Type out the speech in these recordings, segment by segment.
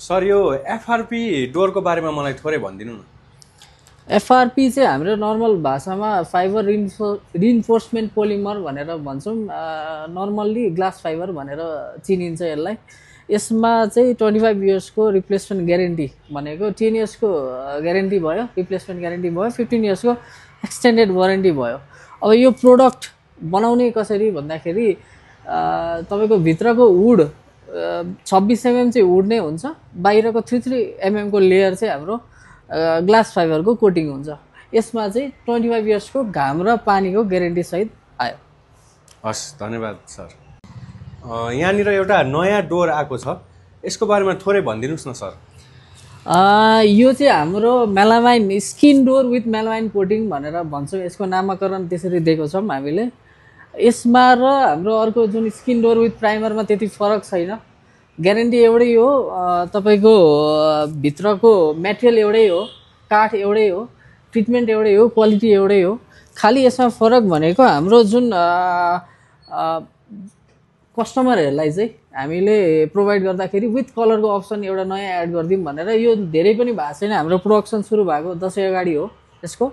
Sir यो FRP डोरको बारेमा मलाई थोरै भनिदिनु न। एफआरपी चाहिँ हाम्रो नर्मल भाषामा फाइबर रिइन्फोर्समेन्ट पोलिमर भनेर भन्छौँ। नर्मल्ली ग्लास फाइबर भनेर चिनिन्छ यसलाई। यसमा चाहिँ 25 इयर्सको रिप्लेसमेन्ट ग्यारेन्टी भनेको 10 इयर्सको ग्यारेन्टी भयो, रिप्लेसमेन्ट ग्यारेन्टी भयो, 15 इयर्सको एक्सटेन्डेड वारेन्टी भयो। अब यो प्रोडक्ट बनाउने कसरी भन्दाखेरि तपाईँको भित्रको वुड 26 mm चाहिँ वुड नै हुन्छ, बाहिरको 3 mm को लेयर चाहिँ हाम्रो ग्लास फाइबरको कोटिङ हुन्छ। यसमा चाहिँ 25 इयर्सको घाम र पानीको ग्यारेन्टी सहित आयो। हस्, धन्यवाद सर। यहाँनिर एउटा नयाँ डोर आएको छ, यसको बारेमा थोरै भनिदिनुहोस् न सर। यो चाहिँ हाम्रो melamine skin door with melamine quoting भनेर भन्छौँ। यसको नामाकरण त्यसरी दिएको छौँ हामीले। यसमा र हाम्रो अर्को जुन स्किन डोर विथ प्राइमरमा त्यति फरक छैन। ग्यारेन्टी एउटै हो, तपाईँको भित्रको मेटेरियल एउटै हो, काठ एउटै हो, ट्रिटमेन्ट एउटै हो, क्वालिटी एउटै हो। खालि यसमा फरक भनेको हाम्रो जुन कस्टमरहरूलाई चाहिँ हामीले प्रोभाइड गर्दाखेरि विथ कलरको अप्सन एउटा नयाँ एड गरिदिउँ भनेर। यो धेरै पनि भएको छैन, हाम्रो प्रोडक्सन सुरु भएको 10 अगाडि हो यसको।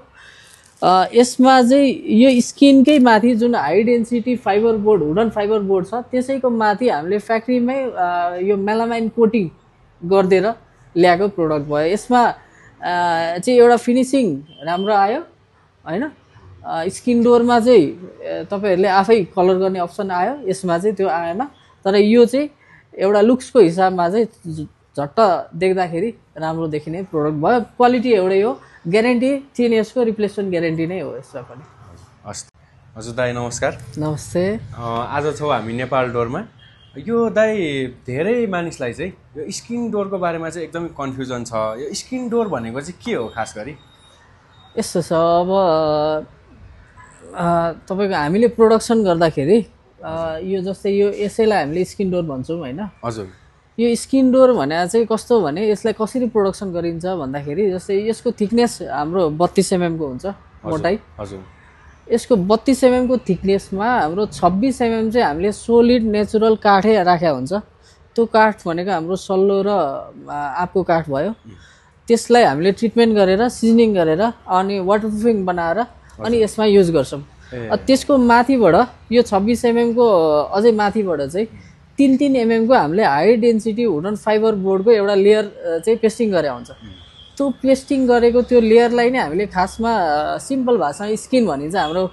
यसमा चाहिँ यो स्किनकै माथि जुन high density fibre board, wooden fibre board छ त्यसैको माथि हामीले फ्याक्ट्रीमै यो मेलामाइन कोटिङ गरिदिएर ल्याएको प्रोडक्ट भयो। यसमा चाहिँ एउटा फिनिसिङ राम्रो आयो हैन। स्किन डोरमा चाहिँ तपाईँहरूले आफै कलर गर्ने अप्सन आयो, यसमा चाहिँ त्यो आएन। तर यो चाहिँ एउटा लुक्सको हिसाबमा चाहिँ झट्ट देख्दाखेरि राम्रो देखिने प्रोडक्ट भयो। क्वालिटी एउटै हो, ग्यारेन्टी 10 इयर्सको रिप्लेसमेन्ट ग्यारेन्टी नै हो यसमा पनि। हस्, हजुर दाइ नमस्कार। नमस्ते। आज छौँ हामी नेपाल डोरमा। यो दाइ धेरै मानिसलाई चाहिँ यो स्किन डोरको बारेमा चाहिँ एकदमै कन्फ्युजन छ। यो स्किन डोर भनेको चाहिँ के हो खास गरी? यस्तो छ, अब तपाईँको हामीले प्रोडक्सन गर्दाखेरि यो जस्तै यो यसैलाई हामीले स्किन डोर भन्छौँ हैन। हजुर। यो स्किन डोर भने चाहिँ कस्तो भने यसलाई कसरी प्रोडक्सन गरिन्छ भन्दाखेरि जस्तै यसको थिकनेस हाम्रो 32 mm को हुन्छ मोटाइ। हजुर। यसको 32 mm को थिकनेसमा हाम्रो 26 mm चाहिँ हामीले सोलिड नेचुरल काठै राखेको हुन्छ। त्यो काठ भनेको हाम्रो सल्लो र आँपको काठ भयो। त्यसलाई हामीले ट्रिटमेन्ट गरेर सिजनिङ गरेर अनि वाटरप्रुफिङ बनाएर अनि यसमा युज गर्छौँ। त्यसको माथिबाट यो 26 mm को अझै माथिबाट चाहिँ 3 mm को हामीले हाई डेन्सिटी वुडन फाइबर बोर्डको एउटा लेयर चाहिँ पेस्टिङ गरे हुन्छ। त्यो पेस्टिङ गरेको त्यो लेयरलाई नै हामीले खासमा सिम्पल भाषामा स्किन भनिन्छ। हाम्रो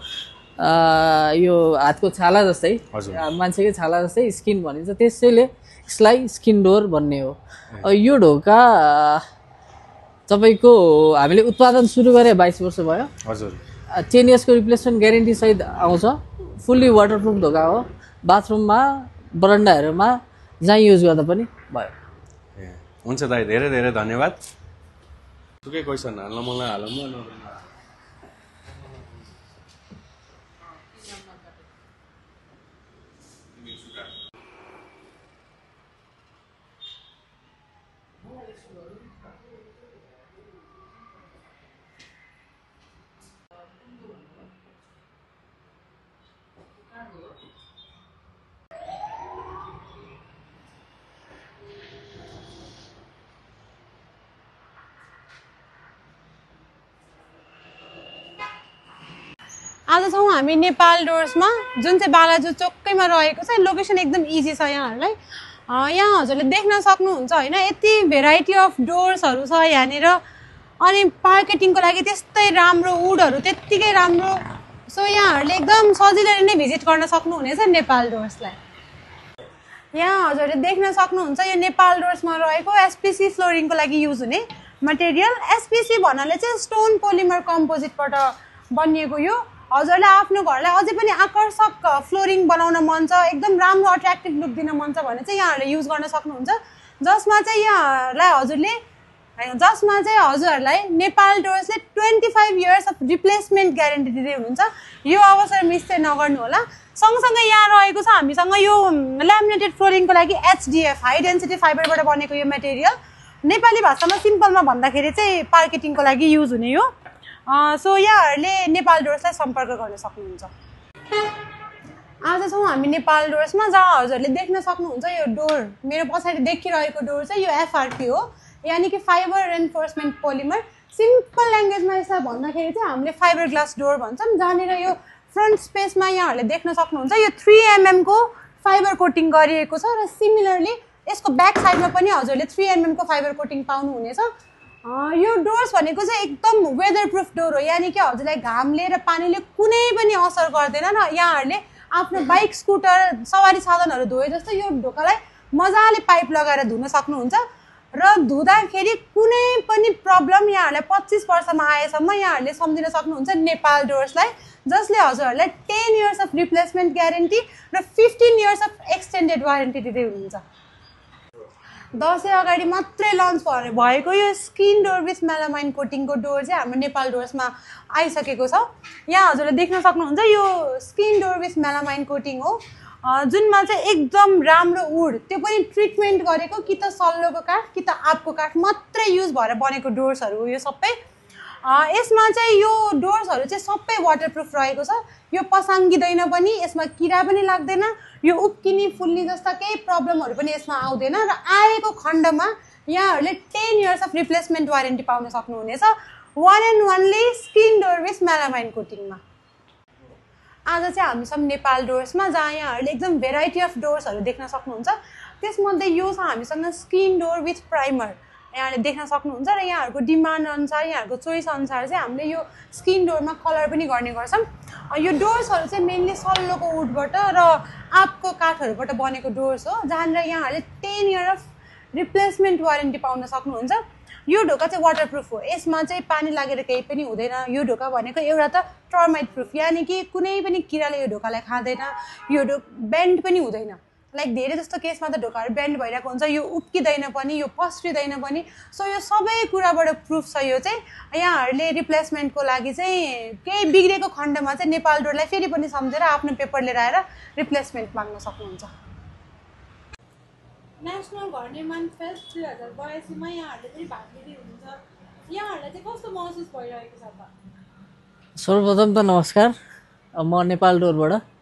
यो हातको छाला जस्तै, मान्छेकै छाला जस्तै स्किन भनिन्छ। त्यसैले यसलाई स्किन डोर भन्ने हो। यो ढोका तपाईँको हामीले उत्पादन सुरु गरे 22 वर्ष भयो। हजुर। 10 इयर्सको रिप्लेसमेन्ट ग्यारेन्टी सहित आउँछ। फुल्ली वाटरप्रुफ ढोका हो। बाथरुममा, बरन्डाहरूमा जहाँ युज गर्दा पनि भयो। हुन्छ दाइ, धेरै धेरै धन्यवाद। सुकै क्वेसन हाल्न मलाई हालौँ न। आज छौँ हामी नेपाल डोर्समा, जुन चाहिँ बालाजु चोकैमा रहेको छ। लोकेसन एकदम इजी छ यहाँहरूलाई। यहाँ हजुरले देख्न सक्नुहुन्छ होइन, यति भेराइटी अफ डोर्सहरू छ यहाँनिर। अनि मार्केटिङको लागि त्यस्तै राम्रो, वुडहरू त्यत्तिकै राम्रो। सो यहाँहरूले एकदम सजिलै नै भिजिट गर्न सक्नुहुनेछ नेपाल डोर्सलाई। यहाँ हजुरले देख्न सक्नुहुन्छ यो नेपाल डोर्समा रहेको एसपिसी फ्लोरिङको लागि युज हुने मटेरियल। एसपिसी भन्नाले चाहिँ स्टोन पोलिमर कम्पोजिटबाट बनिएको। यो हजुरलाई आफ्नो घरलाई अझै पनि आकर्षक फ्लोरिङ बनाउन मन छ, एकदम राम्रो अट्र्याक्टिभ लुक दिन मन छ भने चाहिँ यहाँहरूले युज गर्न सक्नुहुन्छ। जसमा चाहिँ हजुरहरूलाई नेपाल डोर्सले 25 इयर्स अफ रिप्लेसमेन्ट ग्यारेन्टी दिँदै हुनुहुन्छ। यो अवसर मिस चाहिँ नगर्नु होला। सँगसँगै यहाँ रहेको छ हामीसँग यो ल्यामिनेटेड फ्लोरिङको लागि HDF हाई डेन्सिटी फाइबरबाट बनेको यो मेटेरियल। नेपाली भाषामा सिम्पलमा भन्दाखेरि चाहिँ पार्केटिङको लागि युज हुने हो। सो यहाँहरूले नेपाल डोर्सलाई सम्पर्क गर्न सक्नुहुन्छ। आज छौँ हामी नेपाल डोर्समा, जहाँ हजुरले देख्न सक्नुहुन्छ यो डोर मेरो पछाडि देखिरहेको डोर चाहिँ यो एफआरपी हो, यानि कि फाइबर रेन्फोर्समेन्ट पोलिमर। सिम्पल ल्याङ्ग्वेजमा यसलाई भन्दाखेरि चाहिँ हामीले फाइबर ग्लास डोर भन्छौँ, जहाँनिर यो फ्रन्ट स्पेसमा यहाँहरूले देख्न सक्नुहुन्छ यो 3 mm को फाइबर कोटिङ गरिएको छ र सिमिलरली यसको ब्याक साइडमा पनि हजुरले 3 mm को फाइबर कोटिङ पाउनुहुनेछ। यो डोर्स भनेको चाहिँ एकदम वेदर प्रुफ डोर हो, यानि कि हजुरलाई घामले र पानीले कुनै पनि असर गर्दैन र यहाँहरूले आफ्नो बाइक स्कुटर सवारी साधनहरू धोए जस्तो यो ढोकालाई मजाले पाइप लगाएर धुन सक्नुहुन्छ र धुँदाखेरि कुनै पनि प्रब्लम यहाँहरूलाई 25 वर्षमा आएसम्म यहाँहरूले सम्झिन सक्नुहुन्छ नेपाल डोर्सलाई, जसले हजुरहरूलाई 10 years अफ रिप्लेसमेन्ट ग्यारेन्टी र 15 years अफ एक्सटेन्डेड वारेन्टी दिँदै हुनुहुन्छ। दसैँ अगाडि मात्रै लन्च भएको यो स्किन डोर विथ मेलामाइन कोटिङको डोर चाहिँ हाम्रो नेपाल डोर्समा आइसकेको छ। यहाँ हजुरले देख्न सक्नुहुन्छ यो skin door with melamine quoting हो, जुनमा चाहिँ एकदम राम्रो वुड, त्यो पनि ट्रिटमेन्ट गरेको, कि त सल्लोको काठ कि त आँपको काठ मात्रै युज भएर बनेको डोर्सहरू हो यो सबै। यसमा चाहिँ यो डोर्सहरू चाहिँ सबै वाटरप्रुफ रहेको छ, यो पसाङ्गिँदैन पनि, यसमा किरा पनि लाग्दैन, यो उक्किने फुल्ने जस्ता केही प्रब्लमहरू पनि यसमा आउँदैन र आएको खण्डमा यहाँहरूले 10 years अफ रिप्लेसमेन्ट वारेन्टी पाउन सक्नुहुनेछ, one and only skin door with melamine कोटिङमा। आज चाहिँ हामी छौँ नेपाल डोर्समा, जहाँ यहाँहरूले एकदम भेराइटी अफ डोर्सहरू देख्न सक्नुहुन्छ। त्यसमध्ये यो छ हामीसँग स्किन डोर विथ प्राइमर, यहाँले देख्न सक्नुहुन्छ र यहाँहरूको डिमान्ड अनुसार यहाँहरूको चोइस अनुसार चाहिँ हामीले यो स्किन डोरमा कलर पनि गर्ने गर्छौँ। यो डोर्सहरू चाहिँ मेनली सल्लोको वुडबाट र आँपको काठहरूबाट बनेको डोर्स हो, जहाँनिर यहाँहरूले 10 years अफ रिप्लेसमेन्ट वारेन्टी पाउन सक्नुहुन्छ। यो ढोका चाहिँ वाटरप्रुफ हो, यसमा चाहिँ पानी लागेर केही पनि हुँदैन। यो ढोका भनेको एउटा त टर्माइट प्रुफ, यानि कि कुनै पनि किराले यो ढोकालाई खाँदैन, यो बेन्ड पनि हुँदैन। लाइक धेरै जस्तो केसमा त ढोकाहरू बेन्ड भइरहेको हुन्छ, यो उक्किँदैन पनि, यो पस्रिँदैन पनि। सो यो सबै कुराबाट प्रुफ छ। यो चाहिँ यहाँहरूले रिप्लेसमेन्टको लागि चाहिँ केही बिग्रेको खण्डमा चाहिँ नेपाल डोरलाई फेरि पनि सम्झेर आफ्नो पेपर लिएर आएर रिप्लेसमेन्ट माग्न सक्नुहुन्छ। नेसनल घर निर्माण फेस्ट 2082 मा यहाँहरूले पनि भाग लिँदै हुनुहुन्छ, यहाँहरूलाई चाहिँ कस्तो महसुस भइरहेको छ त? सर्वप्रथम त नमस्कार, म नेपाल डोरबाट।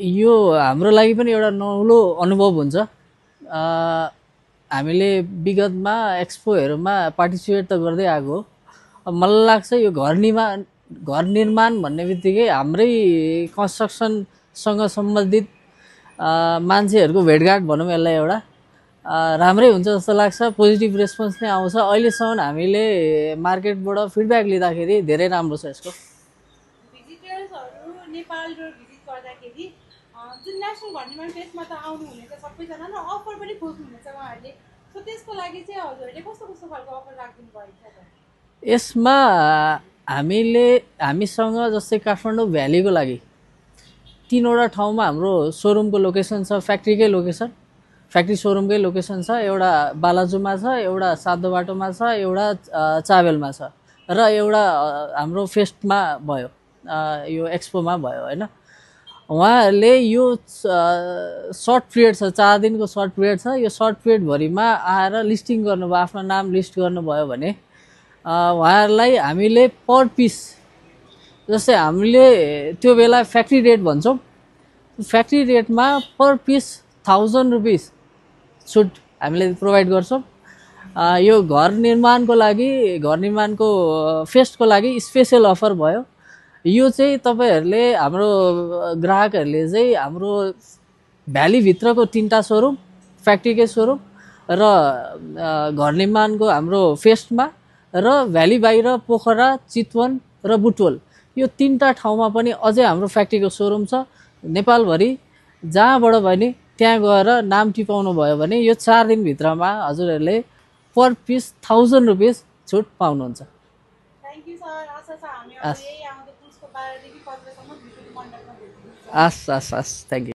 यो हाम्रो लागि पनि एउटा नौलो अनुभव हुन्छ। हामीले विगतमा एक्सपोहरूमा पार्टिसिपेट त गर्दै आएको हो। मलाई लाग्छ यो घर निर्माण भन्ने बित्तिकै हाम्रै कन्स्ट्रक्सनसँग सम्बन्धित मान्छेहरूको भेटघाट भनौँ यसलाई एउटा राम्रै हुन्छ जस्तो लाग्छ। पोजिटिभ रेस्पोन्स नै आउँछ। अहिलेसम्म हामीले मार्केटबाट फिडब्याक लिँदाखेरि धेरै राम्रो छ यसको। भिजिटर्सहरू नेपाल डोर भिजिट गर्दाखेरि जुन नेसनल घर निर्माण फेस्टमा त आउनुहुनेछ सबैजना र अफर पनि खोज्नुहुनेछ उहाँहरूले, सो त्यसको लागि चाहिँ हजुरहरूले कस्तो कस्तो खालको अफर राखिदिनु भएको छ त? यसमा हामीसँग जस्तै काठमाडौँ भ्यालीको लागि 3वटा ठाउँमा हाम्रो सोरुमको लोकेसन छ, फ्याक्ट्रीकै लोकेसन, फ्याक्ट्री सोरुमकै लोकेसन छ। एउटा बालाजुमा छ, एउटा सातो बाटोमा छ, एउटा चाबेलमा छ र एउटा हाम्रो फेस्टमा भयो, यो एक्सपोमा भयो होइन। उहाँहरूले यो सर्ट पिरियड छ, 4 दिनको सर्ट पिरियड छ। यो सर्ट पिरियडभरिमा आएर लिस्टिङ गर्नुभयो, आफ्नो नाम लिस्ट गर्नुभयो भने उहाँहरूलाई हामीले पर पिस, जस्तै हामीले त्यो बेला फ्याक्ट्री रेट भन्छौँ, फ्याक्ट्री रेटमा पर पिस 1000 रुपिस छुट हामीले प्रोभाइड गर्छौँ। यो घर निर्माणको फेस्टको लागि स्पेसल अफर भयो। यो चाहिँ तपाईँहरूले हाम्रो ग्राहकहरूले चाहिँ हाम्रो भ्यालीभित्रको 3टा सोरुम, फ्याक्ट्रीकै सोरुम र घर निर्माणको हाम्रो फेस्टमा र भ्याली बाहिर पोखरा, चितवन र बुटवल, यो 3टा ठाउँमा पनि अझै हाम्रो फ्याक्ट्रीको सोरुम छ। नेपालभरि जहाँबाट भने त्यहाँ गएर नाम टिपाउनु भयो भने यो 4 दिनभित्रमा हजुरहरूले पर पिस 1000 रुपिस छुट पाउनुहुन्छ। Thank you sir. आशा छ हामी अब यही आउँदो पुसको 12 देखि 15 सम्म भिडियो मण्डलमा भेट्छौँ। Thank you.